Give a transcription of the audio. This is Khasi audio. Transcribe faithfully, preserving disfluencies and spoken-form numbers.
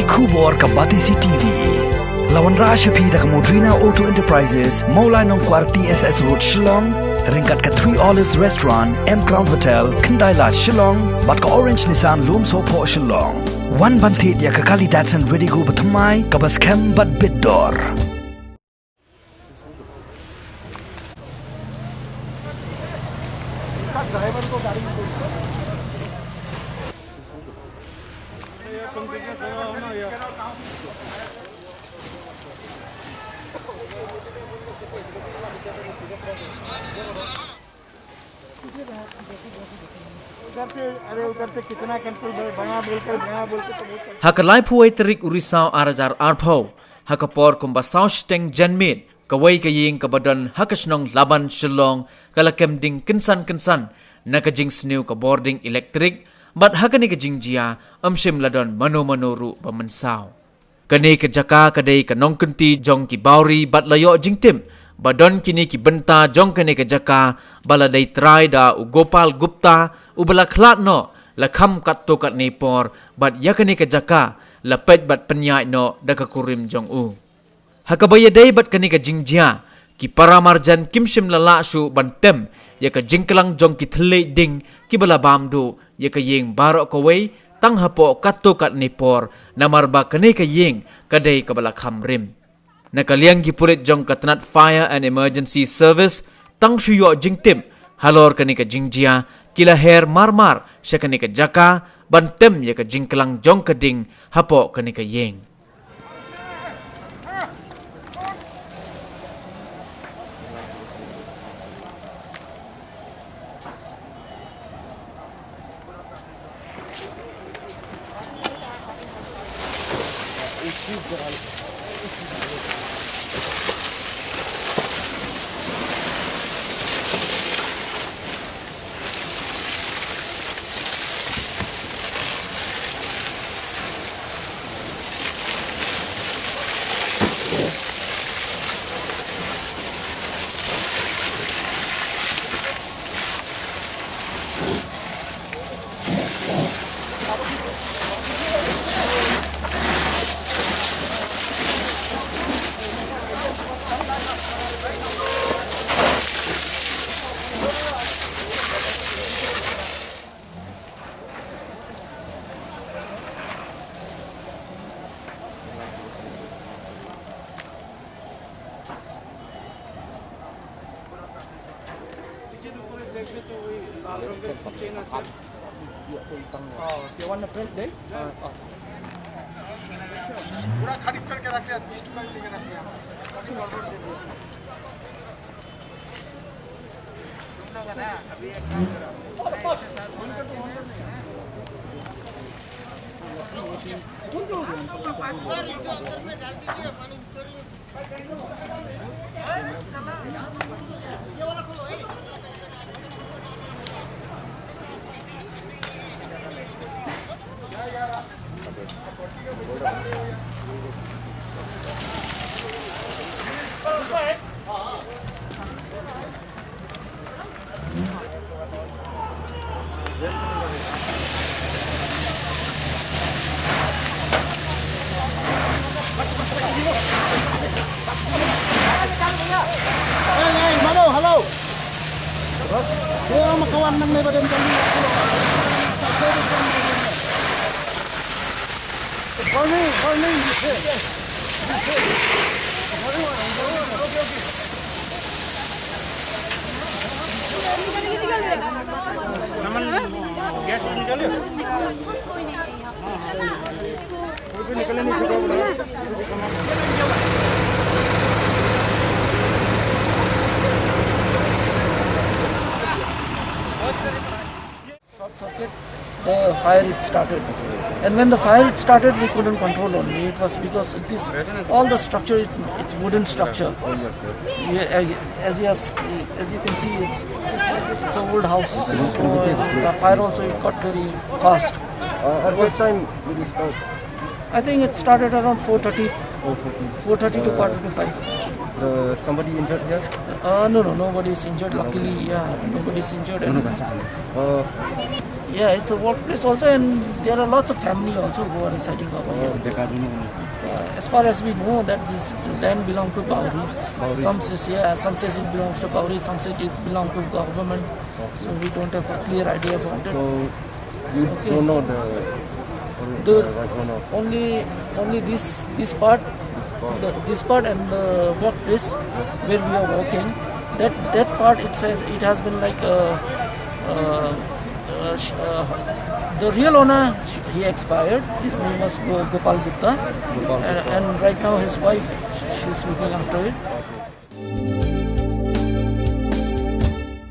Khubor ka Batesi T V. La wanrah sha phi da ka Modrina Auto Enterprises, Mawlai Nongkwar T S S Road, Shillong, ryngkat ka Three Olives Restaurant, M Crown Hotel, Khyndai Lad, Shillong, bad ka Orange Nissan Lumsohphoh, Shillong. Wan ban thied ïa ka kali Datsun Redigo bathymmai, kaba skhem bad bit dor. Ha ka laiphew wei tarik u Risaw ar hajar arphew, ha ka por kumba saw shiteng janmiet, kawei ka ïing kaba don ha ka shnong Laban, Shillong, ka la kem ding kynsan kynsan na ka jingsniew ka bording elektrik, bad ha kane ka jingjia ym shym la don mano mano ruh ba mynsaw. Kane ka jaka ka dei ka nongkynti jong ki Bawri bad la ïoh jingtip ba don kine ki bynta jong kane ka jaka ba la dei trai da u Gopal Gupta, uba la khlad noh la kham katto katne por, bad ïa kane ka jaka la peit bad pynïaid noh da ka kurim jong u. Ha kaba ïadei bad kane ka jingjia, ki para marjan kim shym la lah shuh ban tem ïa ka jingklang jong ki thylliej ding kiba la bam duh ïa ka ïing baroh kawei, tang hapoh katto katne por, namar ba kane ka ïing ka dei kaba la kham rim. Na ka liang ki pulit jong ka tnat Fire and Emergency Service, tang shu ïoh jingtip halor kane ka jingjia, ki la her mar mar sha kane ka jaka ban tem ïa ka jingklang jong ka ding hapoh kane ka ïing. Hey, hey, mano, hello. Kaya ang makawan ng may badang kami. Warning, warning. Short circuit, the fire it started. And when the fire it started, we couldn't control only. It was because it is all the structure, it's, it's wooden structure. Yeah, uh, as you have, s- as you can see, it's, it's an old house. So the fire also it got very fast. Uh, at what time did it start? I think it started around four thirty. Four thirty. Four thirty to quarter to five. Uh, somebody injured here? Uh, no, no, nobody is injured. Luckily, yeah, nobody is injured. And uh, Yeah, it's a workplace also, and there are lots of family also who are residing over here. Uh, as far as we know that this land belongs to Pauri. Some says, yeah, some says it belongs to Pauri, some says it belongs to government. So we don't have a clear idea about it. So you Okay. don't know the, The- the right owner. Only, only this, this part, the, this part and the workplace where we are working. That, that part, it's a, it has been like a, uh, uh, sh- uh, the real owner, he expired. His name was Go- Gopal Gupta, and, and right now his wife, she's looking after it.